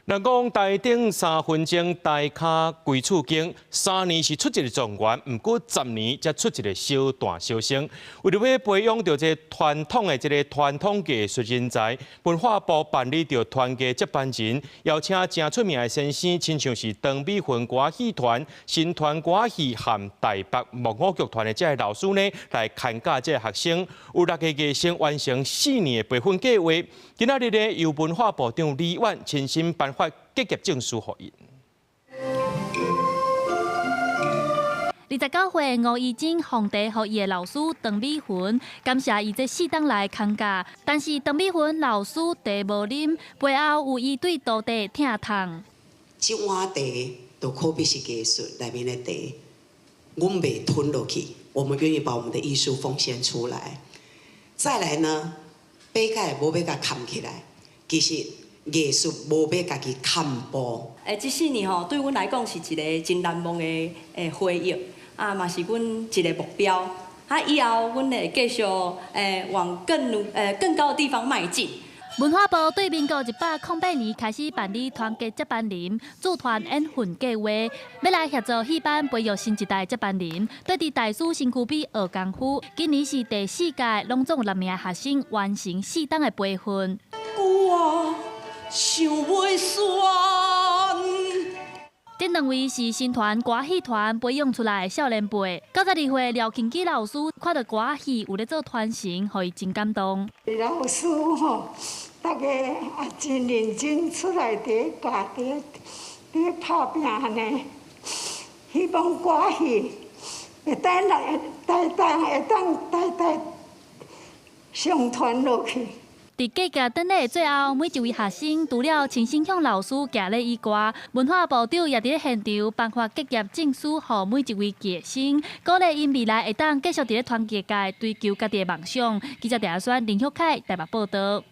人講台頂三分鐘，台跤規厝間，3年是出一个狀元，毋過10年才出一个小大小生。為著欲培養著這傳統的這个傳統藝術人才，文化部辦理著傳藝接班人，邀請誠出名的先生，親像是唐美雲歌仔戲團、新團歌仔戲和台北木偶劇團的這个老師呢，來牽教這个學生。有六个藝生完成4年的培訓計劃。今仔日呢，由文化部長李婉親身頒發結業證書予𪜶。29歲吳怡貞皇帝予伊的老師唐美雲，感謝伊這四冬來牽教。但是唐美雲老師茶無啉，背後有伊對徒弟疼痛。這碗茶就可比是藝術內面的茶，阮袂吞落去，我們願意把我們的藝術奉獻出來。再來呢，爬蓋無欲共崁起來，其實藝術無欲家己崁步。這四年吼，對阮來講是一个真難忘的回憶，啊，嘛是阮一个目標。啊，以後阮會繼續往更高的地方邁進。文化部對民國108年開始辦理團結接班人組團演訓計劃，欲來協助戲班培育新一代接班人。對佇大師身軀邊學功夫，今年是第四屆，攏總有六名學生完成四冬的培訓。我想袂酸。這兩位是新團歌戲團培養出來的少年輩。92歲廖慶基老師看著歌戲有咧做傳承，予伊真感動。老師吼，逐家也真認真出來佇教，佇拍拚按呢，希望歌戲會當來，代代會當代代相傳落去。佇結業典禮最後，每一位學生除了親身向老師行禮以外，文化部長也佇現場頒發結業證書予每一位藝生，鼓勵𪜶未來會當繼續佇咧傳藝界追求家己的夢想。記者鄭阿宣、林旭凱台北報導。